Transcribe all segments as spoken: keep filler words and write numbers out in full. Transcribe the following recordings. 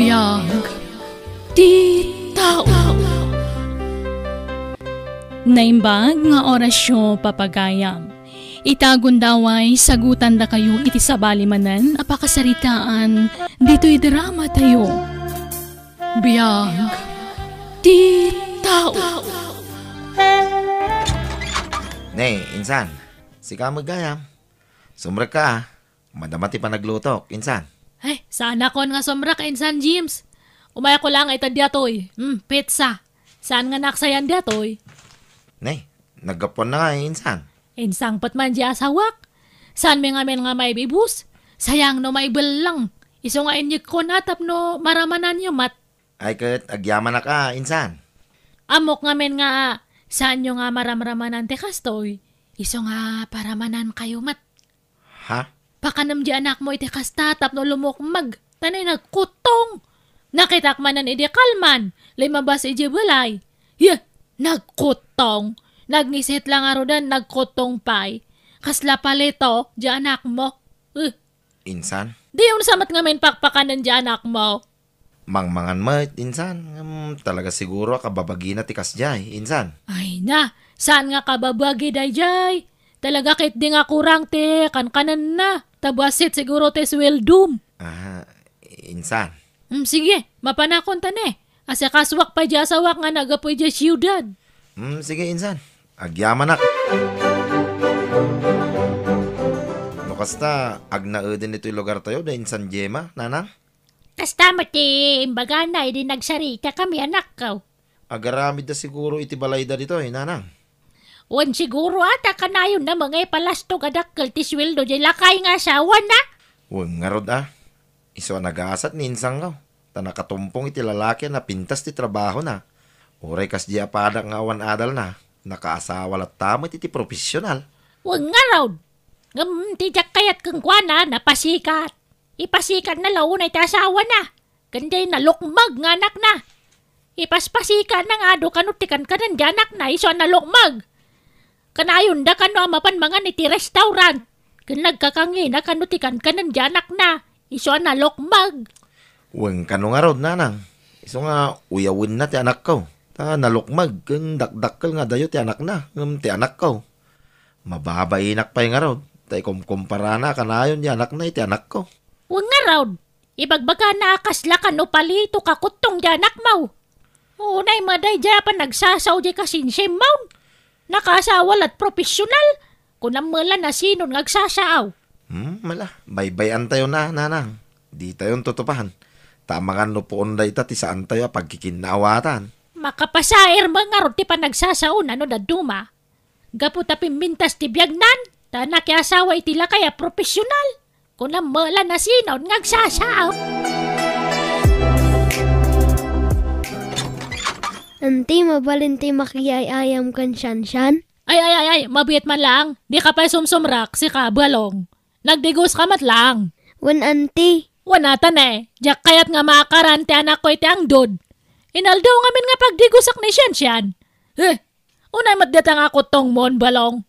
Biag ti tao. Naimbag nga orasyo, papagayam. Ita gundaway, sagutandakayo iti sabali manen a pakasaritaan ditoy drama tayo. Biag ti tao. Ne, insan, sika met gayam. Sumrekka, a. Madama ti panaglutok, insan. Ay, saanakon nga sumrek, insan James. Umayakon laeng ita diatoy. Hmm, pizza. Saan nga naaksayan diatoy? Ne, naggapuanna nga, insan. Insangpet man di asawak. Saanmi ngamin nga maibibus? Sayang no maibellang. Isu nga inyegko na tapno maramananyo met. Ay ket agyamanak a, insan. Ammok ngamin nga saanyo nga maramramanan ti kastoy. Isu nga paramanankayo met. Ha? Pakanem di anakmo iti kasta tapno lumukmeg. Ta nay nagkuttong. Nakitak manen idi kalman, limabas idiay balay. Yeh, nagkuttong. Nagngisit la ngaruden, nagkuttong pay. Kasla palito di anakmo. Eh. Insan? Diyon sa met ngamin pakpakanen di anakmo. Mangmangan met, insan. Ngem talaga siguro a kababagina ti kasdiay, insan. Ay na, saan nga kababagi daydiay? Talaga ketdi nga kurang ti kankanenna. Ta bassit siguro ti suweldom. Ah, insan. Hmm, sige, mapanakon ta ne. Asikasuak pay di asawak nga naggapu idiay siudad. Hmm, sige, insan. Agyamanak. No kasta, agnaeden itoy lugartayo da insan Gemma, nanang? Kasta met ti imbagana idi nagsaritakami, anakko. Agaramidda siguro iti balayda ditoy, nanang. Wen siguro a ta kanayonna met nga ipalastog a dakkel ti sueldo diay lakay nga asawana. Wen ngarud a. Isu a nagasat ni insangko, ta nakatumpong iti lalaki a napintas ti trabahona. Uray kasdi a padak nga awan adalna, nakaasawa latta met iti profesional. Wen ngarud. Ngem ti diak kayat kenkuana, napasikat. Ipasikatna la unay ti asawana, ken diay nalukmeg nga anakna. Ipaspasikatna nga adu kano ti kankanen di anakna isu a nalukmeg. Kanayonda kano a mapan mangan iti restaurant, ken nagkakangina kano ti kankanen di anakna isu a nalukmeg. Wen kano ngarud, nanang, isu nga uyawenna ti anakko, ta nalukmeg ken dakdakkel nga adayo ti anakna ngem ti anakko. Mababainak pay ngarud, ta ikumkumparana a kanayon di anakna iti anakko. Wen ngarud, ibagbagana a kasla kano palito kakuttong di anakmo. Unay met daydiay a panagsasao di kasinsimmon. Nakaasawa la't profesional. Kunam met la nasinon nga agsasao. Hmm, mala, baybay-antayo na, nanang. Ditayon tutupan. Ta amangan no puon dayta ti saantayo a pagkikinnaawatan. Makapasair met ngarud ti panagsasaona no dadduma. Gapu ta pimmintas ti biagnan, ta nakiasawa iti lakay a profesional. Kunam met la nasinon nga agsasao. Anti, mabalin ti makiay-ayam ken Siansian? Ay, ay, ay, ay, mabiit man laang. Dika pay sumsumrak, sika, Balong. Nagdigoska met laang. Wen, anti. Wen, ata ne, diak kayat nga maakaran ti anakko iti angdod. Inaldaw ngamin nga pagdigosak ni Siansian. Eh, unay met dayta nga kuttongmon, Balong.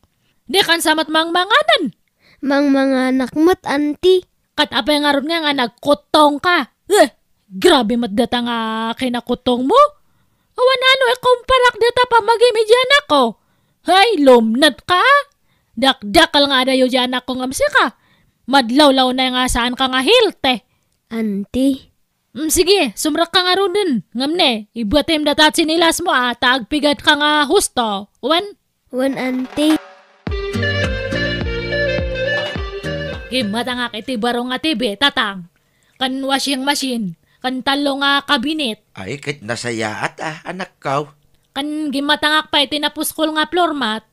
Dikan sa met mangmanganen. Mangmanganak met, anti. Ket apay ngarud nga, nga nagkuttongka? Eh, grabe met dayta nga kinakuttongmo. Awan ano, ikumparak dayta pammagim iti anakko. Hay, lumnetka, a. Dakdakkel nga adayo di anakko ngem sika. Madlawlaw na nga saanka nga healthy. Anti. Mm, sige, sumrekka ngaruden. Ngem ne, ibatem data tsinelasmo a, ta agpigatka nga husto. Wen? Wen, anti. Gimmatangak iti baro nga T V, tatang. Ken washing machine, ken tallo nga kabinet. Ay, ket nasayaat a, anakko. Ken gimmatangak pay iti napuskol nga floor mat.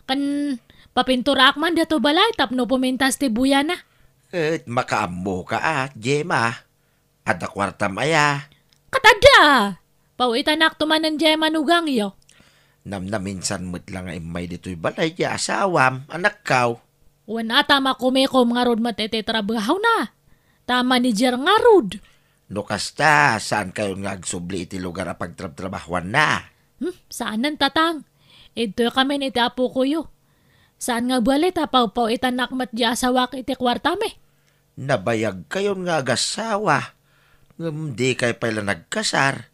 Ken papinturaak man daytoy balay tapno pumintas ti buyana. Ket makaammoka a, Gemma. Adda kuartam aya? Ket adda! Paw-itanakto manen diay manugangyo. Namnaminsan met la nga immay ditoy balay ti asawam, anakko. Wen, a, ta makumikom ngarud met iti trabahona. Ta manager ngarud. No kasta, saankayon nga agsubli iti lugar a pagtrabtrabahuanna? Hmm, saanen, tatang. Idtoykamin iti apokoyo. Saan nga bali ta pawpaw-itanak met di asawak iti kuartami. Nabayagkayon nga agasawa. Ngem dikay pay la nagkasar.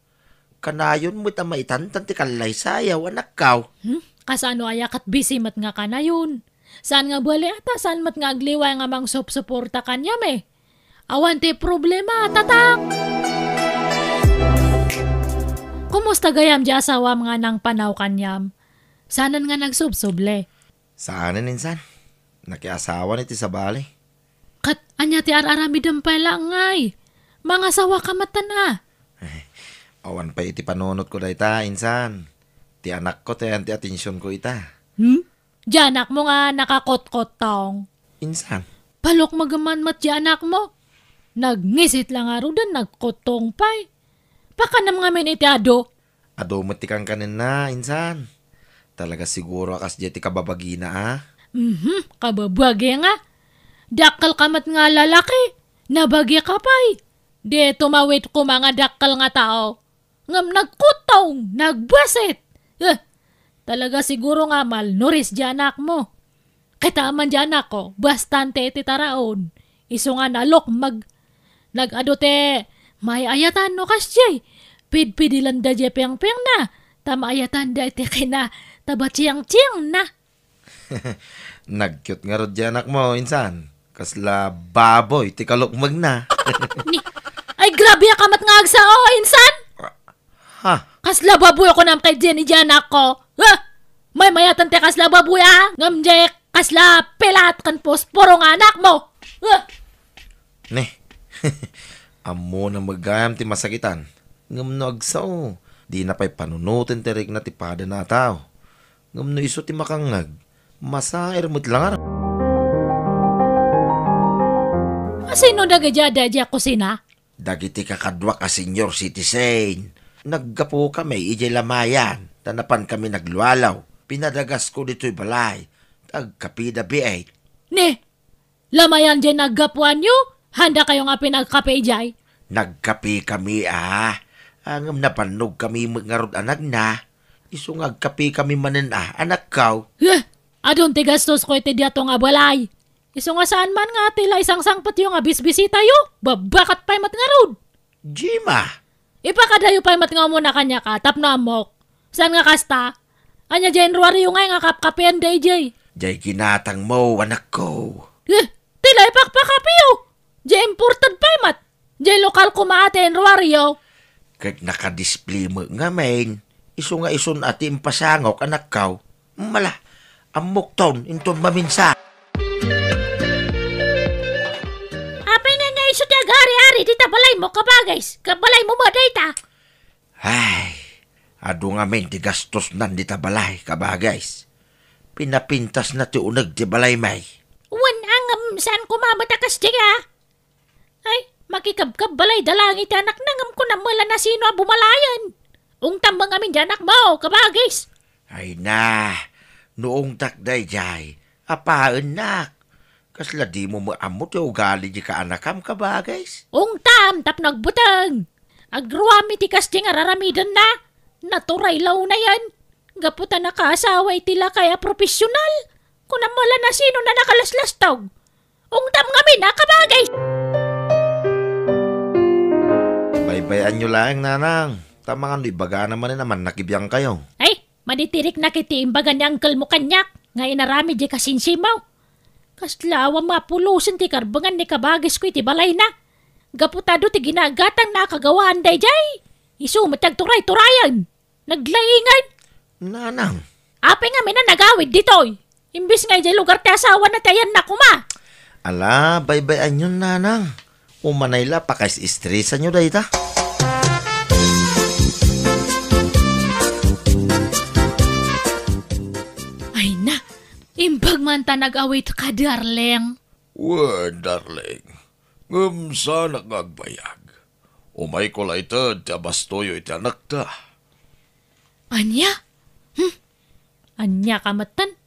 Kanayon met a maitantan ti kallaysayaw, anakkaw. Hmm? Kasano aya ket busy met nga kanayon? Saan nga bali ata, saan met nga agliway nga mangsupsuporta kaniam, eh? Awan ti problema, tatang! Kumusta gayam di asawam nga nangpanaw kaniam? Saanen nga nagsubsuble? Saanen, insan. Nakiasawan iti sabali. Ket ania ti ar-aramidem pay la ngay? Mangasawa ka met, a. Awan pay iti panunotko dayta, insan. Ti anakko ti ayan ti atensionko ita. Hmm? Di anakmo nga nakakotkottong? Insan. Palukmegen man met di anakmo. Nagngisit la ngaruden, nagkottong pay. Pakanem ngamin iti adu. Adu met ti kankanenna, insan. Talaga siguro a kasdiay ti kababagina, a? Mhm, kababagi nga. Dakkel ka met nga lalaki. Nabagi ka pay. Di tumawid koma nga dakkel nga tao. Ngem nagkutong, nagbasit. Eh, talaga siguro nga malnourished di anakmo. Kitaem man di anakko, bastante iti taraon. Isu nga nalukmeg. Nag-adu ti maay-ayatan no kasdiay. Pidpidilanda di pengpengna, ta maayatanda iti kina, ta batsiangtsiangna. Nagcute ngarud di anakmo, insan. Kasla baboy ti kalukmegna. Ni, ay, grabe ka met nga agsao, insan! Ha? Kasla baboy ako nam kay Jenny di anakko. Ha? Maymayatan ti kasla baboy, a? Ngem di kasla pilat ken posporo nga anakmo. Ha? Ne. Ammona met gayam ti masakitan. Ngem no agsao, dina pay panunoten ti rikna ti padana a tao. Ngem no isu ti makangngeg, masair met la ngarud. Asino dagiti adda idiay kusina? Dagiti kakaduak a senior citizen. Naggapukami idiay lamayan, ta napankami naglualaw. Pinadagasko ditoy balay, ta agkapida biit. Ni, lamayan diay naggapuanyo? Handa kayo nga pinagkape idiay? Nagkapekami, a. Ngem napannogkami met ngarud a nagna. Isu nga agkapekami manen a, anakkaw. Huh! Adun ti gastosko iti diato nga balay. Isu nga saan man nga ti la isangsangpetyo nga bisbisitayo, babbakat pay met ngarud. Jima! Ipakadayo pay met nga umuna kaniak a, tapno ammok. Saan nga kasta? Ania diay inruariyo ngay nga kapkapean daydiay? Diay ginatangmo, anakko. Eh, ti la ipakpakapeyo? Diay imported pay met. Diay lokal koma a ti inruariyo. Ket nakadisplay met ngamin. Isu nga isun a ti impasangok, anakkaw. Mala, ammokton, inton maminsan. Apay nga nga isu ti agari-ari dita balaymo, kabagis? Kabalaymo met dayta? Ay, adu ngamin ti gastosnan dita balay, kabagis. Pinapintasna ti uneg ti balay, may. Wen, a, ngem saan koma met a kasdi, a? Ay, makikabkabbalay da laeng iti anakna, ngem kunam met la nasino a bumalayen. Ungtam met ngamin di anakmo, kabagis. Ay na, no ungtak daydiay, apaennak. Kasla dimo met ammo ti ugali di kaanakam, kabagis? Ungtam, tapno agbuteng. Agruam iti kasdi nga raramidenna. Naturay la unayen. Gapu ta nakaasawa iti lakay a profesional. Kunam met la nasino na nakalaslastog. Ungtam ngamin a kabagis. Baybay-anyo laeng, nanang. Ta amangan no ibagana manen a mannakibiangkayo. Ay, madi ti riknak iti imbaga ni angkelmo kaniak nga inaramid di kasinsimaw. Kasla awan mapulosen ti karbengan ni kabagisko iti balayna. Gapu ta adu ti ginagatangna a kagawaan daydiay. Isu met ti agturay-turayen. Naglaingan. Nanang. Apay ngamin a nagawid ditoy? Imbes nga idiay lugar ti asawana ti ayanna koma. Ala, baybay-anyon, nanang. Umanay la, pakais-estresanyo dayta. Ay na, imbag man ta nag-awit ka, darling. Wen, darling. Ngem saanak nga agbayag. Umayko la ited ti abastoyo iti anakta. Ania? Hmm? Ania ka metten?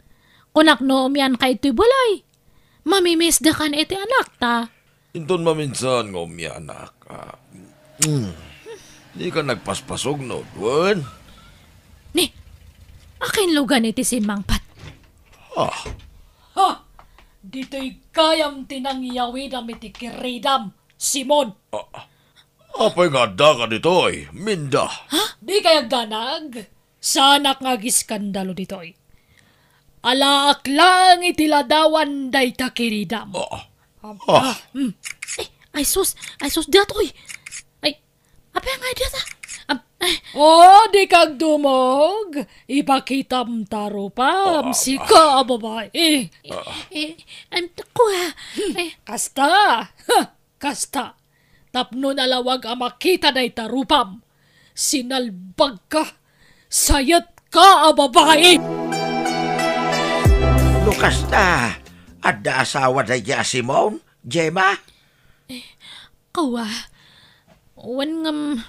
Kunak no umian ka itoy balay. Mamimiss da kan iti anakta. Inton maminsan nga umianak, a, mm, dika nagpaspasugno, wen? Ni, akin lugan iti simmangpet? Ah. Ha! Ditoy gayam ti nangyawidam iti kiridam, Simon. Ah. Apay nga addaka ditoy, Minda? Ha? Dikay agdanag? Saanak nga agiskandalo ditoy. Alaak laeng iti ladawan dayta kiridam. Ah. Aba, ah. Hmm. Ay, ay sus, ay sus, datoy. Ay, apay nga data? Am-, ay. Oh, dika agdumog. Ipakitam ta rupam, ah, sika a babai. Ah. Eh, ay, naku, ah. Hmm. Ay. Kasta. Huh. Kasta, tapno nalawag a makita dayta rupam, sinalbagka, sayetka a babai! No kasta, adda asawa daydiay a Simon, Gemma? Eh, kawa, wen ngem,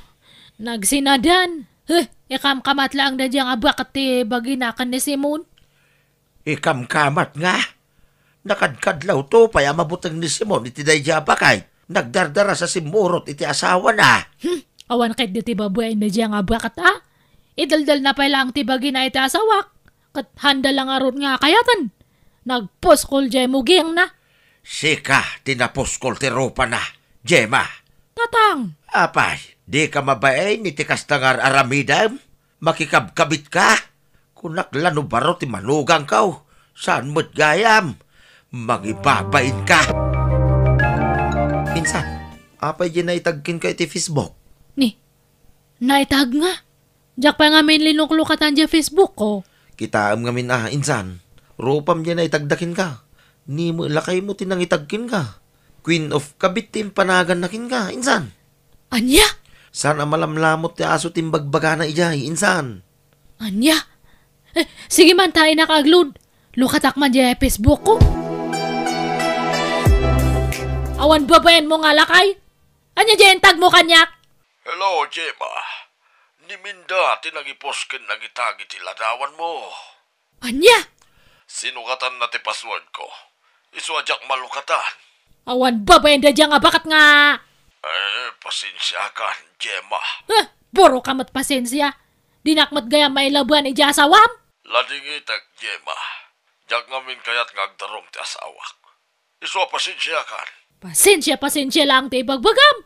nagsinadan. Huh, ikamkamat laeng daydiay nga abaket ti bagina ken ni Simon. Ikamkamat nga? Nakadkadlawto pay a mabuteng ni Simon iti daydiay a baket. Nagdardaras a simmurot iti asawana. Hmm, awan ket ditoy babaen daydiay nga abaket, a? Idaldalna pay laeng ti bagina iti asawak. Ket handa la ngarud nga kayaten. Nagpuskol diay mugingna. Sika ti napuskol ti rupana, Gemma. Tatang! Apay, dika mabain iti kasta nga ar-aramidem? Makikabkabitka? Kunak la no baro ti manugangko. Saan met gayam? Mangibabainka. Insan, apay diay naitag kenka iti Facebook? Ni, naitag nga. Diak pay ngamin linuklukatan diay Facebook ko. Kitaem ngamin a, insan. Rupam diay naitagda kenka. Ni met lakaymo ti nangitag kenka. Queen of Kabit ti impanaganna kenka, insan. Ania? Saan a malamlamut ti aso ti imbagbagana idiay, insan. Ania? Eh, sige man ta, innak aglud. Lukatak man diay Facebook ko. Awan babaenmo nga lakay? Ania diay intagmo kaniak? Hello, Gemma. Ni Minda ti nangipos ken nangitag iti ladawanmo. Ania? Sinukatanna ti passwordko. Isu a diak malukatan. Awan babaen daydiay nga abaket nga. Eh, pasensiakan, Gemma. Eh, buroka met pasensia. Dinak met gayam mailabuan idiay asawam. Ladingitek, Gemma. Diak ngamin kayat nga agdarum ti asawak. Isu a pasensiakan. Pasensia, pasensia laeng ti ibagbagam.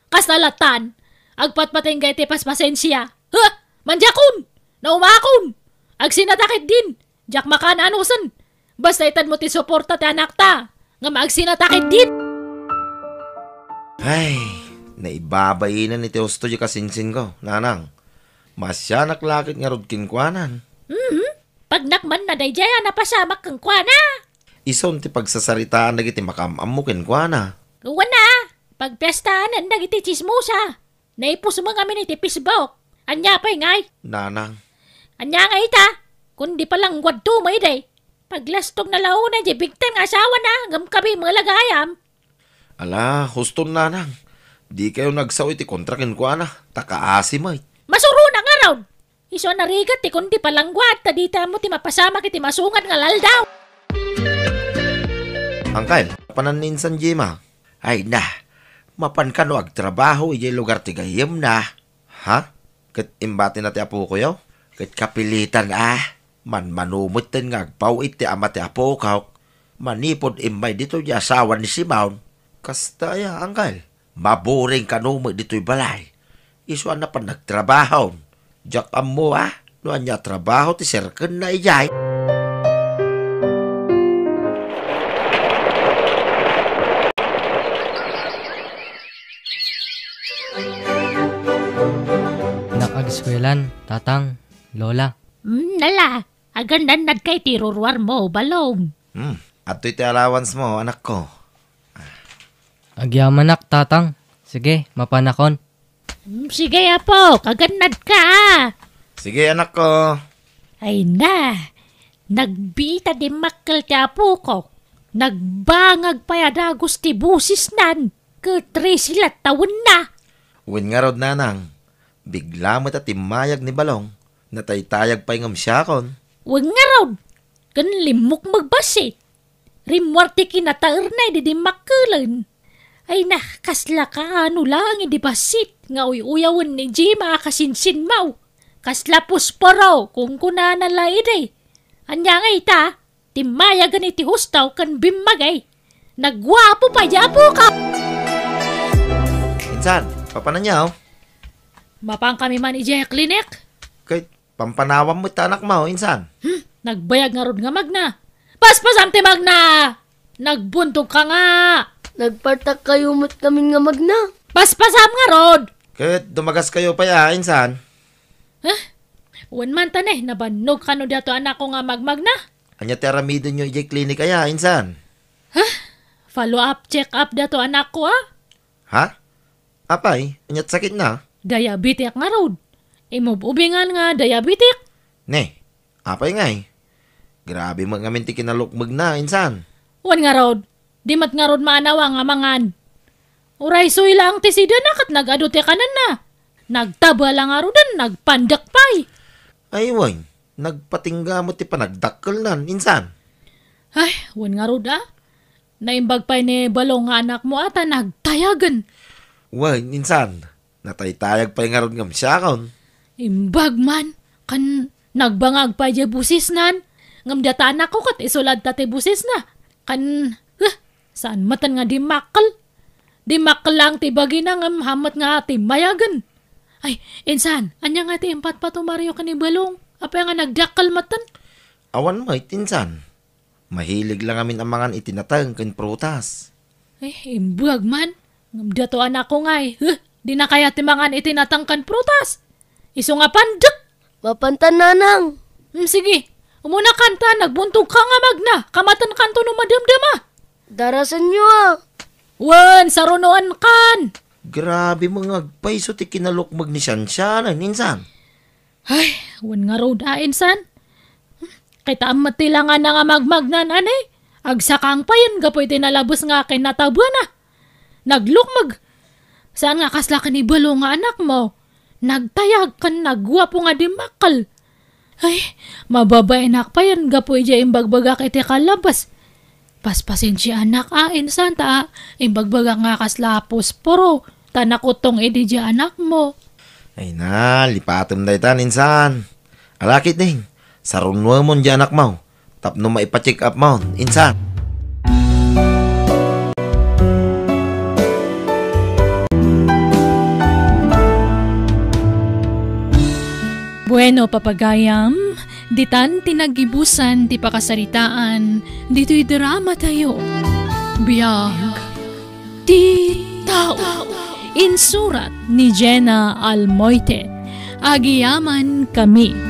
Kasta lattan, agpatpatengga iti paspasensia. Huh! Mandiakon! Naumakon! Agsinatak ketdin! Diak makaan-anusen! Basta itedmo ti suporta ti anakta, ngem agsinatak ketdin! Ay, naibabainan iti husto diay kasinsinko, nanang. Maasianak la ket ngarud kenkuanan. Mhm. Pagnak manna daydiay a napasamak kenkuana. Isun ti pagsasaritaan dagiti makaam-ammo kenkuana. Wen a, pagpiestanan dagiti tsismosa. Naipusmo ngamin iti Facebook. Ania pay ngay? Nanang. Ania ngay ita? Kundi palangguadto mo idi. Paglastogna la unay diay bigtan nga asawana, ngem kabi met la gayam. Ala, huston nanang. Dikayo nagsao iti kontra kenkuana, ta kaasi met. Masurona ngarud! Isu a narigat ti kundi palangguad, ta dita ammo ti mapasamak iti masungad nga aldaw. Angkel, panan ni insan Gemma? Ay na, mapan kano agtrabaho idiay lugar ti gayyemna? Ha? Ket imbatina ti apokoyo? Ket kapilitan a, manmano metten nga agpaw-it ti ama ti apokok, manipud immay ditoy ti asawa ni Simon. Kasta aya, angkel? Maburing kano met ditoy balay. Isu a napan nagtrabaho. Diak ammo a no ania a trabaho ti serkenna idiay. Anak ageskuelan, tatang, lola. Hmm, nala, agannannadka iti ruruarmo, Balong. Hmm, adtoy ti allowance mo, anakko. Agyamanak, tatang. Sige, mapanakon. Hmm, sige, apo, agannadka, a. Sige, anakko. Ay na, nagbiit a dimmakkel ti apoko. Nagbangag pay a dagus ti bosesnan. Ket trese la tawenna. Wen ngarud, nanang, bigla met a timmayag ni Balong. Nataytayag pay ngem siakon. Wen ngarud, ken limmukmeg bassit. Rimmuar ti kinataerna idi dimmakkelen. Ay na, kasla kaano laeng idi bassit nga uy-uyawen ni Gemma a kasinsinmo. Kasla posporo, kunkunana la idi. Ania ngay ita? Timmayagen iti husto ken bimmagay. Nagguapo pay diay apoko! Insan, Papananyaw? Mapan kami man idiay klinik? Ket pampanawam met ti anakmo, insan. Hmm, nagbayag ngarud nga magna. Paspasam ti magna! Nagbuntog ka nga! Nagpartak kayo met ngamin nga magna. Paspasam ngarud! Ket dumagas kayo pay a, insan? Huh? Wen man ta ne, nabannog kano diato anakko nga magmagna? Ania ti aramidenyo idiay klinik aya, insan? Huh? Follow up, check up diato anakko, a? Ha? Apay, ania ti sakitna? Diabetic ngarud. Imub-ubingan nga diabetic. Ne, apay ngay? Grabe met ngamin ti kinalukmegna, insan. Wen ngarud, di met ngarud maanawa nga mangan. Uray soy laeng ti sidana ket nag-adu ti kanenna. Nagtaba la ngaruden, nagpandek pay. Ay, wen, nagpatingga met ti panagdakkelnan, insan. Ay, wen ngarud a. Naimbag pay ni Balong nga anakmo a ta nagtayagen. Wen, insan, nataytayag pay ngarud ngem siakon. Imbag man, ken nagbangag pay diay bosisnan. Ngem data anakko ket isu latta ti bosisna. Ken, huh, saan metten nga dimmakkel. Dimmakkel laeng ti bagina ngem haan met nga timmayagen. Ay, insan, ania nga ti impatpatumaryo ken ni Balong? Apay nga nagdakkel metten? Awan met, insan. Mahilig la ngamin a mangan iti nateng ken prutas. Eh, imbag man. Ngem diato anakko ngay. Huh, dina kayat ti mangan iti nateng ken prutas. Isu nga pandek. Mapantan, nanang. Hmm, sige. Umuna kanta, nagbuntog ka nga magna. Kamaten kanto no madamdama. Darasenyo a. Wen, sarunoan kan. Grabe, mangagpayso ti kinalukmeg ni Siansianen, insan. Ay, wen ngarud a, insan. Kitaem met ti langana nga magmagnan, ane? Agsakang payen gapu iti nalabes nga kinatabuana. Naglukmeg. Saan nga kasla ken ni Balong nga anakmo? Nagtayag ken nagguapo nga dimmakkel. Ay, mababaenak payen gapu idiay imbagbagak iti kalabas. Paspasensianak a, insan, ta imbagbagak nga kasla posporo, ta nakutong idi diay anakmo. Ay na, lipatem dayta, insan. Ala ketdin, sarunoemon diay anakmo tapno maipa-check up mon, insan. Bueno, papagayam, ditan ti naggibusan ti pakasaritaan ditoy dramatayo. Biag ti tao. Insurat ni Jenna Almoite. Agyamankami.